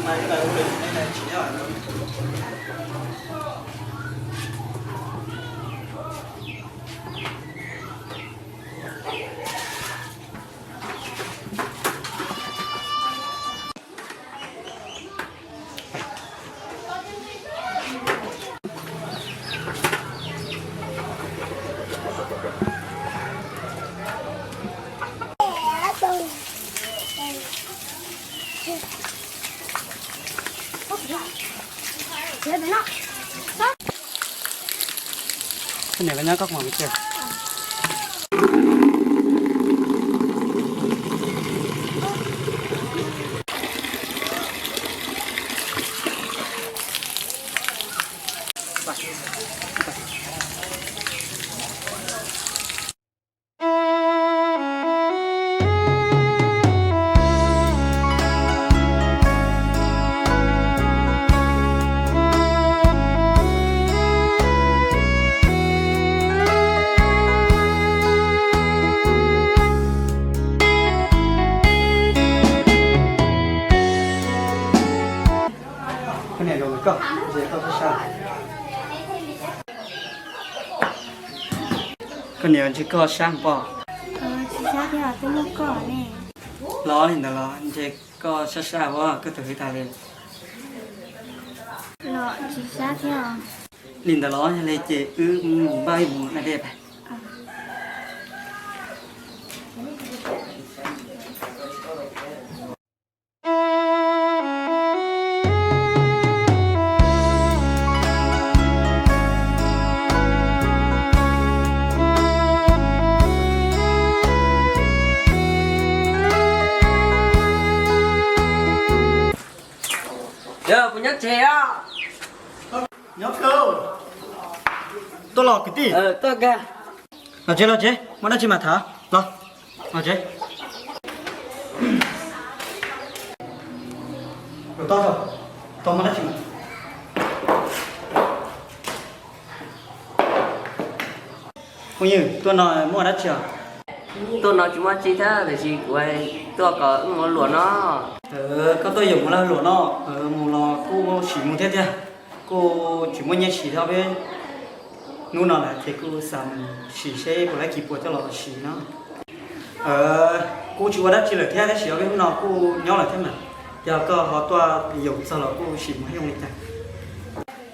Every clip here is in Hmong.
Koj niam, koj nyob koj mus cia. Koj niam, koj, koj sab sab. Koj niam, ntshe koj sab pob. Los li ntawd los ntshe koj sab sab ua koj tus hwj tas li. Li ntawd los yog li ces wb mus npaj wb mus na dej. Yog kuv nyob tsev os. Nyob kawg. Tuaj los kwv tij. Los tsev, los tsev, muaj dab tsi mas tham. Los, los tsev. Tau, tau, muaj dab tsi mas. Phooj ywg, tuaj no muaj dab tsi os? Tuaj no tsis muaj tsi thiab, tiam sis kuv tuaj kom wb mus luam no. Koj tuaj yuav mus lawm luam no, mus los kuj sim mus thiab tiag, kuj tsis muaj nyiaj sim thiab peb. Hnub no lawm ces kuj xav mus sim seb puas tau kis puas coj los sim no. Kuj tsis ua dab tsi lawm thiab, tab sis ob peb hnub no kuj nyob lawm thiab mas, yog koj ho tuaj yaum txog los kuj sim mus thiaj zoo li cas.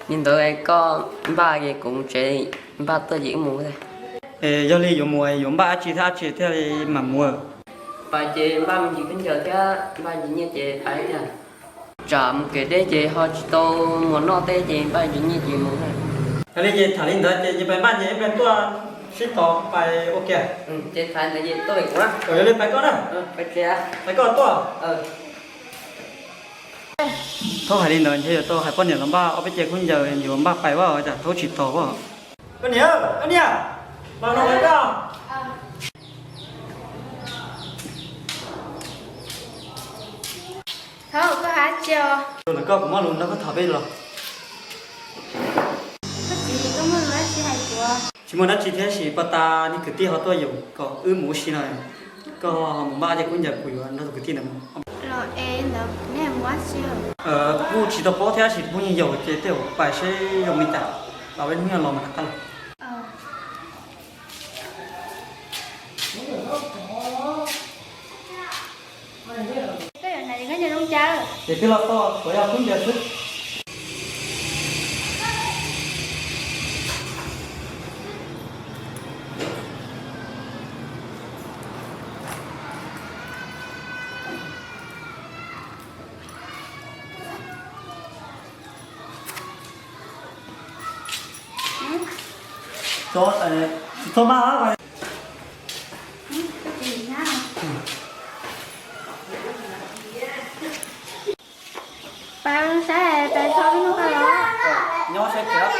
Li ntawd koj npaj ces kuv mus tsev, npaj tuaj ces wb mus. Yog li yuav mus yuav npaj dab tsi thiab dab tsi thiaj li mam mus? Pais ces npaj me ntsis khaub ncaws thiab npaj me ntsis nyiaj ces pais thiab. Tsam mus kev deb ces ho tsis tau muag noj teb ces npaj me ntsis nyiaj ces mus. Yog li ces tham li ntawd ces nyias pais npaj ces ib pliag tuaj sib tos pais ua ke. Ces tham ntawd ces tuaj pem kuv na. Yog li pais koj na. Pais koj tuaj. Thaub hais li ntawd ntshe yuav tau hais poj niam los npaj ob peb ce khaub ncaws yuav npaj pais vaj, cas thaub tsis tos vaj. Koj niam, koj niam, los no koj. Thaub, koj hais tsi os? Ntawm koj kuv muaj lus nrog koj tham peb los. Koj txiv, koj muaj lus dab tsi hais kuv? Tsis muaj dab tsi thiab, sis pab tas niag kwv tij ho tuaj yaum kom wb mus ua si no, koj ho mus npaj ces kuv ncaws kuv yuav nrog tus kwv tij ntawd mus. Los es ntawd nej mus ua si? Kuj tsis tau paub thiab, sis phooj ywg yaum ces tej zaum pais seb zoo li cas, los peb hnub no los mas rov qab los. Koj yuav hnav khaub ncaws zoo cas? Ces twb los tau, tsuas yog khaub ncaws xwb. Tsis txhob maj. Pais saib, pais txog peb hnub koj los. Nyob saib kiag.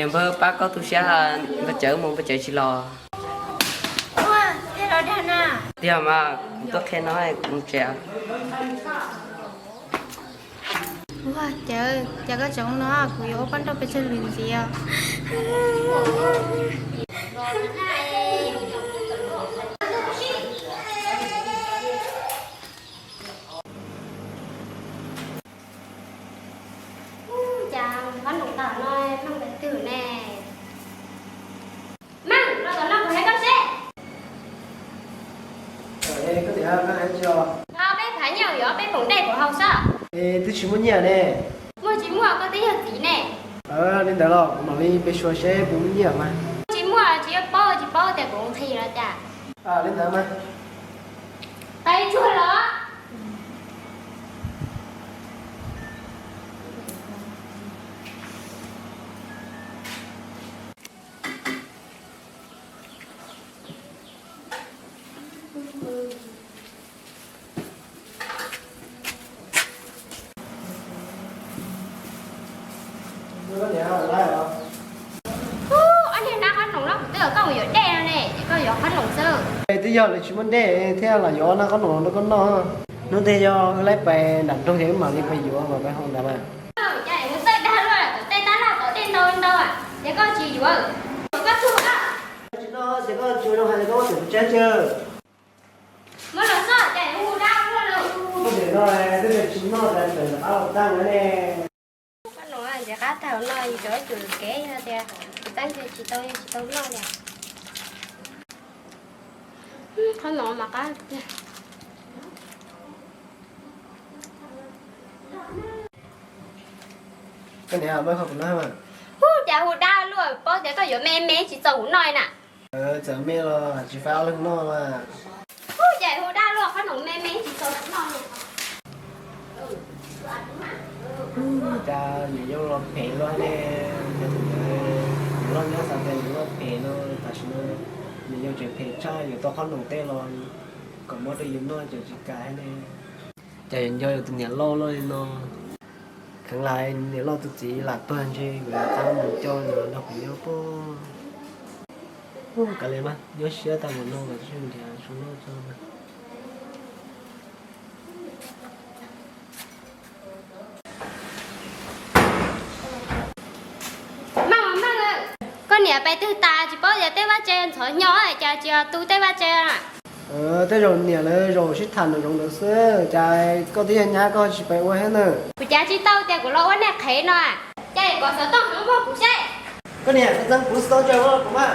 Npawg pab koj tu siab, npawg Cawv mus npawg Cawv tsis los. Tiag mas, kuv tuaj qhia no kuv mus tsev. Ua Cawv, cas koj tseem no, kuv yuav ua poj nrauj pes tsawg lwm ntxiv os. Cas qhob noom tom no meej ntawm twg ne? Meej, los tom no kuv hais koj seb. Koj tias koj hais tsis os? Peb phav nyiaj yuav peb poom dej kuv haus xwb. Es twb tsis muaj nyiaj ne. Muaj tsis muaj koj twb yog txiv ne. Li ntawd los kuv mam li pem xyuas seb puas muaj nyiaj mas. Tsis muaj tsis paub, tsis paub tias kuv nqhis los cas. Li ntawd mas. Peb tsuag los. Ob niag nab qhob noom no kuv twb kom koj mus yuav dej no ne, ces koj yuav qhob noom xwb. Twb yog lawv tsis muaj dej thiaj los yuav nab qhob noom rau koj noj. Hnub twg yog wb laib pais nram nroog ces wb mam li pais yuav mas pais hau ntawd mas. Cas mus txawj dag luaj, tom tej tab laj tom tej ntau ntau, ces koj tsis yuav, koj tsuag koj. Tsis noj ces koj tsuag zoo hais tias koj muab txim kuv tsab tsawg. Muab los xwb, cas hu dab luaj li. Koj niam no twb tsis noj tas tawm qab los tag lawm ne. Koj nov ntxim qab tag no yus cov ib cum kev yog tias tus teeb tias tsis tau, tsis tau noj li. Qhov no mas qab tiag. Koj niam, muab qhov kuv noj mas. Hu, cas hu dab luaj, paub tias koj yuav me me tsis txaus kuv noj na. Txawm me los tsis faib ob leeg noj mas. Hu, cas hu dab luaj, qhov no me me tsis txaus kuv noj. Cas niam yau los phem luaj ne, cov tus niam loj nyob xav tias niam loj phem no, tam sim no niam yau tseem phem tshaj yuav tau qhob noom tej los kom muab rau yus noj tseem tsis kam ne. Cas yuav nco yus tus niam loj luaj li no. Kheev lam niam loj tus txiv lam tuag ntshe kuv yuav txab mus coj nws nrog kuv nyob pob. Kav liam mas, nyob siab tag mus no los tsis nrhiav su noj tso. Meej, Meej, koj niam pais twg tas tsis paub tias tej vaj tse ntxhov nyo cas tsis tu tej vaj tse na. Tej zaum niam lawv zaum sib tham nraum zoov ntawd xwb, cas koj twb yog nyab koj tsis pais ua thiab na. Kuv cav tsis tau tias kuv los ua nej qhev no, cas kom xov tooj hloov muag kuv saib. Koj niam, koj txeeb kuv xov tooj tso kuv mas.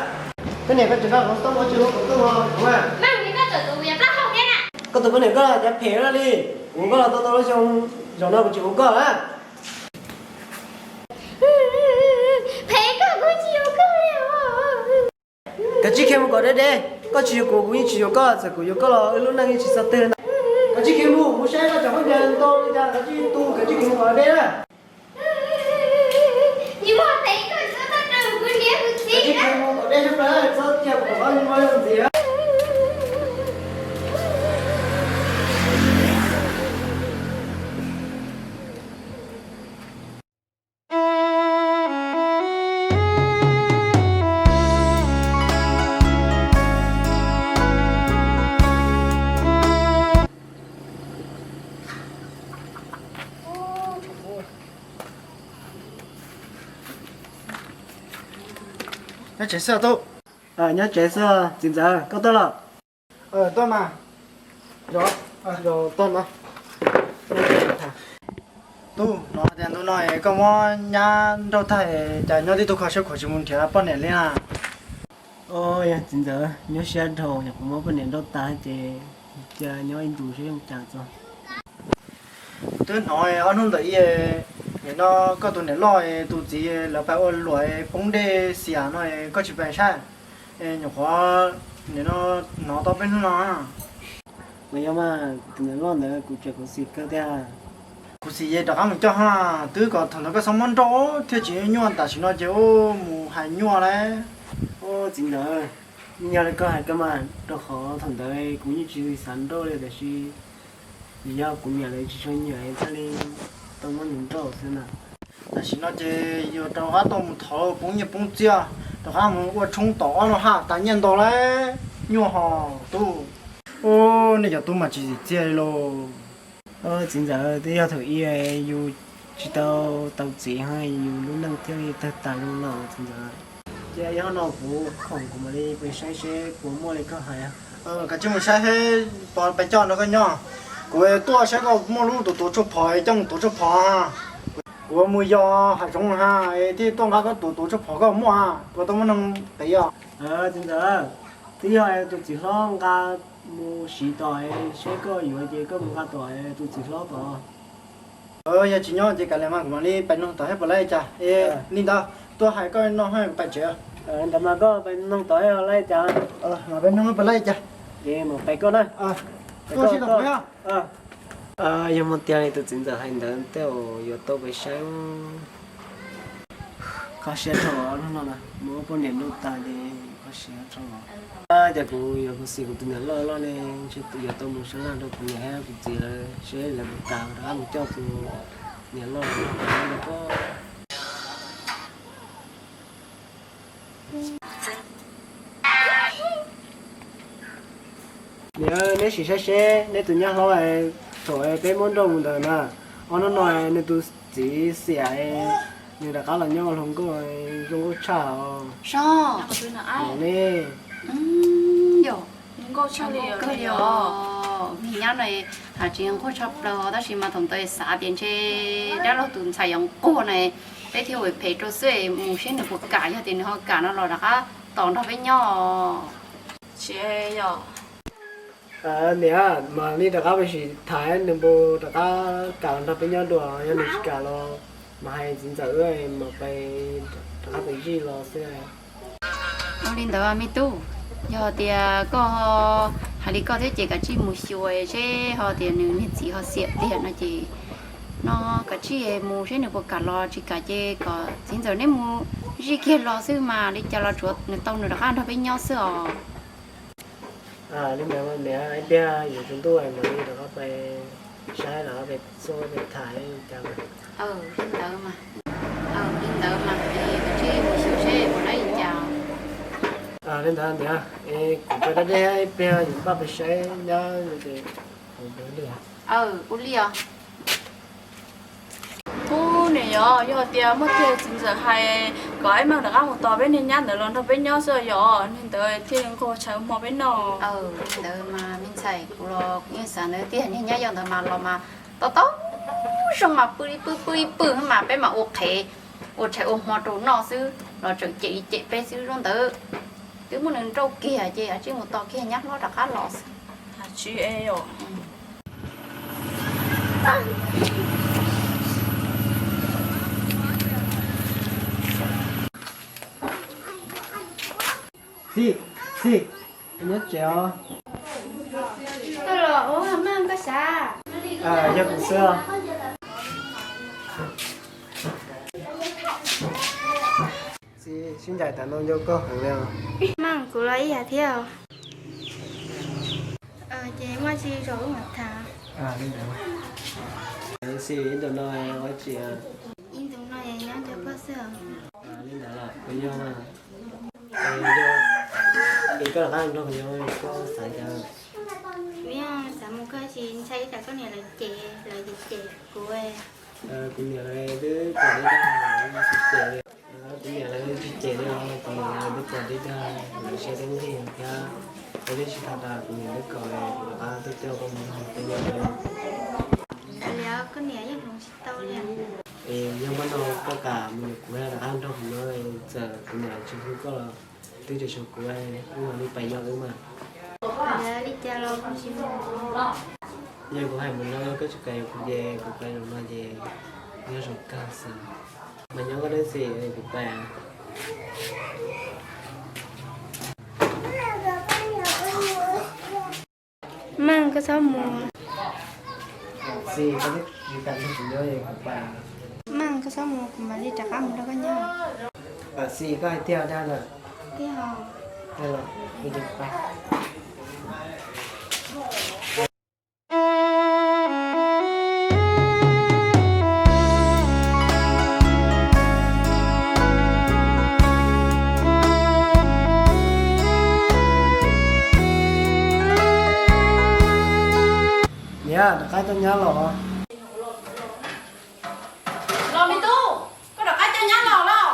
Koj niam, koj tseem nqa kuv xov tooj ua tsis hloov kuv tuaj kuv mas. Meej, koj txawm tus yog plab hau thiab na. Koj tus poj niam koj cav phem luaj li, kuv koj los tau tau lub xyoo, zaum no kuv tsis yuav koj lawm. Phem koj kuv tsis yuav koj li os. Kav tsij khiav mus kom deb deb, koj tsis yuav kuv kuv yeej tsis yuav koj, txawm kuv yuav koj los wb lub neej yeej tsis txog twg na. Kav tsij khiav mus, mus saib koj cov phooj ywg ntau li cas kav tsij tu, kav tsij khiav mus kom deb na. Kav tsij khiav mus kom deb tshaj plaws, txhob cia kuv pom qab ntxiv. Nyob tsev xwb tub. Nyob tsev xwb, txiv ntxawm koj tuaj los? Tuaj mas. Zaum, zaum tuaj no. Tub, hnov tias ntu no es koj muab nyab nrauj tag, cas nyob tib tug kho siab khuav tsis mus nrhiav poj niam li na? Yog txiv ntxawm, nyob siab dhau, yog kuv muab poj niam nrauj tag ces cia nyob ib ntus saib zoo cas tso. Twb hnov ob hnub ntawm ib, nim no koj tus niam loj tus txiv lawv pais ua luam poob dej xiam no koj tsis pais saib, nyuam qhuav nim no hnov tau peb hnub no. Mas yog mas, tus niam loj ntawd kuv tseem khuv xim kawg tiag. Khuv xim ces rov qab mus coj ha, twb kom thaum ntawd koj txhob muab nrauj thiaj tsis nyuaj, tam sim no ces mus hais nyuaj lawm. Txiv ntxawm, yog li koj hais kawg mas, rau qhov thaum ntawd kuv yeej tsis xav nrauj li tiam sis vim yog kuv niam lawv tsis tshua nyiam thiaj li tau muab nws nrauj xwb na. Tam sim no ces yuav rov qab tuaj mus thov poob nyiaj poob txiaj, rov qab mus ua tshoob tom ob lub haj tas nyiaj ntau lawm, nyuaj hos tub. Ub, nej cov tub mas tsis tsim txiaj li lauj. Txiv ntxawm, twb yog thaum ub yus tsis tau tau txiv, yus lub neej thiaj li tawg tas zoo no txiv ntxawm. Ces yog no kuv khoom kuv mam li pais saib seb puas muaj li koj hais. Kav tsij mus saib seb puas pais coj nrog koj nyob. Kuv tuaj saib koj muaj lub tuav tuav tshuaj phom coj mus tuav tshuaj phom. Kuv mus yos hav zoov ha, thiaj tuaj nqa koj tuav tuav tshuaj phom koj muaj, puas tau muaj neeg qiv os? Txiv ntxawm, twb yog tus txiv hlob nqa mus siv tos seb koj yuav ces koj mus nqa tom tus txiv hlob tod. Yog tsis nyob ces kav liam mas kuv mam li pais noog tom thiab puas laib cas. Li ntawd tuaj hais koj no kuv pais tsev. Ntawd mas koj pais noog tom laib cas. Pais noog puas laib cas. Ces mam pais koj na. Tuaj sib tom. Yog muaj tiag li tus txiv ntxawm hais ntawd tej zaum yuav tau pais saib. Kho siab dhau hnub no na, mus ua poj niam ntuj tas ces kho siab dhau. Cas kuv yuav khuv xim kuv tus niam loj loj ne, ntshe yuav tau mus sab laj rau kuv niam thiab kuv txiv lawv seb lawv puas kam rov qab mus coj tus niam loj loj no. Niam, neb sim saib seb neb tus nyab hlob thaum peb muab nrauj mus ntawd na, ob hnub no nws tus txiv xiam, nws rov qab los nyob hluas nkauj, zoo nkauj tshaj os. Zoo ne. Nkauj tshaj li os. Niag nyab no hais tsis nkauj tshaj plaws tab sis mas thaum ntawd xav tias ntshe dab laug tus ntxhais yuav nquag na, peb thiaj ua phem rau xwb, mus seb nws puas kam, yog tias nws ho kam no los rov qab tos nrog peb nyob. Niam, mam li rov qab pais sim tham nws puas rov qab kam los nrog peb nyob dua, yog nws tsis kam los mas hais txiv ntxawm wb mam pais rov qab pais zij los xwb. Ua li ntawd me tub, yog tias koj hais li koj thiab ces kav tsij mus xyuas seb ho tias nws niag txiv ho xiam tiag no ces no kav tsij mus seb nws puas kam los, tsis kam ces kom txiv ntxawm neb mus zij kiag los xwb mas, li cas los tsuav nws tau nws rov qab nrog peb nyob xwb os. Li ntawd niam, ib pliag yuav tsaus ntuj mam li rov qab pais saib los pais xyuas pais tham li cas. Li ntawd mas, li ntawd mas, kav tsij mus xyuas seb puas laib li cas. Li ntawd niam, kuv pais dab deb, ib pliag yuav npaj pais saib nyab ces kuv pais li. Ua li os. Ub, niam yog, yog tias muaj tiag txiv ntxawm hais kom Ib Meej rov qab mus tos peb niag nyab ntawd los nrog peb nyob xwb yog, niag ntawd thiaj li nquag tshais hmo peb noj. Li ntawd mas me ntxhais, kuv los kuv yeej xav ntawd tiag, niag nyab yau ntawd mas los mas tau tau zoo mas pw ib pw pw ib pw mas peb mas ua qhev ua tshais ua hmo rau noj xwb los tseem cem li cem peb xwb. Zoo ntawd twb muab nws nrauj kiag ces kav tsij mus tos kiag nyab hlob rov qab los xwb. Xis, Xis, nyob tsev os. Koj los ua hauj lwm koj sav? Yog kuv xwb. Xis, sib ncaim tas no nco koj heev li os. Meej, kuv los ib yam thiab. Ces muaj tsi zom lub mam tham. Xis, ib ntus no ua tsi? Ib ntus no nyob nco koj xwb os. Li ntawd los kuv yog, es koj rov qab nrog kuv nyob koj xav cas? Kuv yeej xav mus kawg, tab sis ntshai tsam koj niam lawv cem, lawv cem cem kuv. Kuv niam lawv twb pom deb dag, tsis cem li. Kuv niam lawv tsis cem li os, kuv niam lawv twb pom deb dag, lawv siab deb nqig thiab. Lawv twb tsis tham tas, kuv niam lawv kom rov qab tuaj coj koj mus nrog peb nyob. Koj niam yeej hloov tsis tau li. Es yog muaj no koj kam mus, kuv rov qab nrog kuv nyob, txawm kuv niam tsis hlub koj los twb tseem tshuav kuv, wb mam li pais nyob wb mas. Li cas los kuv tsis mus. Yog kuv hais mus no koj tsis kam yuav kuv ces kuv pais zaum no ces nyob zoo kawg xwb. Mas nyob koj dab tsi kuv pais. Meej, koj txhob mus. Xis, koj twb tsis kam nrog kuv nyob es kuv pais. Meej, koj txhob mus, kuv mam li rov qab mus nrog koj nyob. Xis, koj hais tiag dab na? Tiag os. Tiag los, kuv pais. Rov qab coj nyab los. Los me tub, koj rov qab coj nyab los los?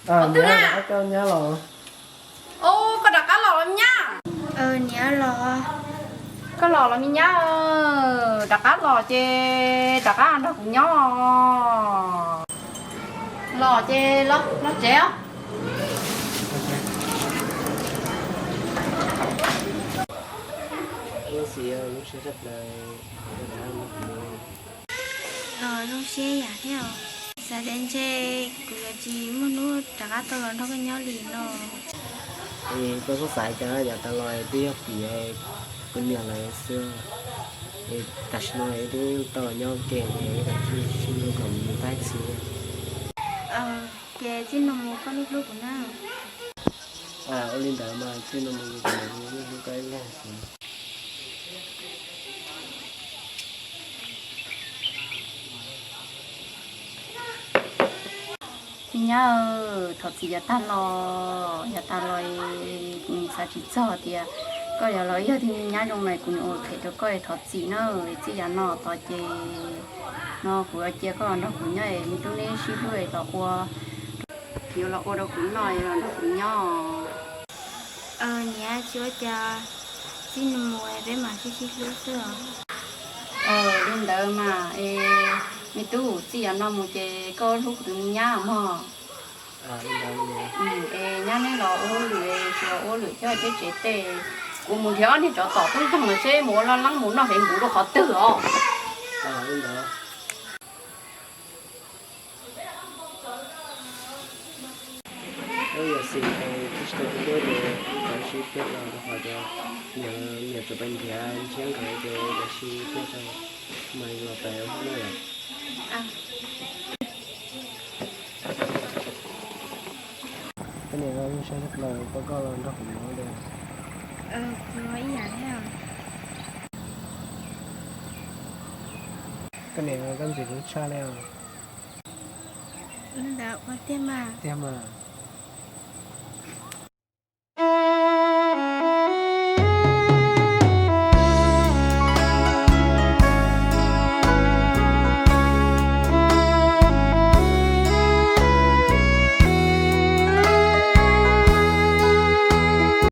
Niam, rov qab coj nyab los. Koj rov qab los los me nyab? Niam los. Koj los los me nyab, rov qab los ces rov qab nrog kuv nyob. Los ces los tsev os. Los zoo siab yam thiab os. Xav tias ntshe kuv yuav tsis muaj hnub rov qab tau los nrog koj nyob li no. Es koj txhob xav cas, yav tas los twb yog tim kuv niam lawv xwb. Es tam sim no wb twb tau los nyob ua ke, wb tsis sib hlub kom mus tab txhis. Ces txij no mus koj hlub hlub kuv na. Ua li ntawd mas txij no mus kuv hlub koj ib leeg xwb. Me nyab, thov txim yav tag los, yav tag los kuv xav tsis txog tias koj yuav los yog tug me nyab zoo na, kuv ua phem rau koj, thov txim na. Txij yav no tod ces no kuv yuav cia koj los nrog kuv nyob es me tub neb sib hlub es los ua, yuav los ua rau kuv noj, yuav los nrog kuv nyob. Niam, tsis ua cas, txij no mus peb mam sib sib hlub xwb os. Li ntawd mas es me tub, txij yav no mus ces koj hlub kuv tus me nyab mog. Es nyab neb los ua hauj lwm, tsis los ua hauj lwm thiab, peb tsev tej, kuv mus nrhiav ob niag tsov tom tub nkeeg los seb mus ua laj leeb mus noj heev npuv rau qhov twg os. Yog xij es twb tsis tau hlub ces wb kav sib pliag los rau qhov tias niam tseem pais nrhiav nrhiav nkawd ces kav sib pliag tso, mam li los pais ua hauj lwm. Koj niam, zoo siab tshaj plaws tau koj los nrog kuv nyob li. Koj niam, koj ntxim hlub tshaj li os. Ua tiag mas. Tiag mas.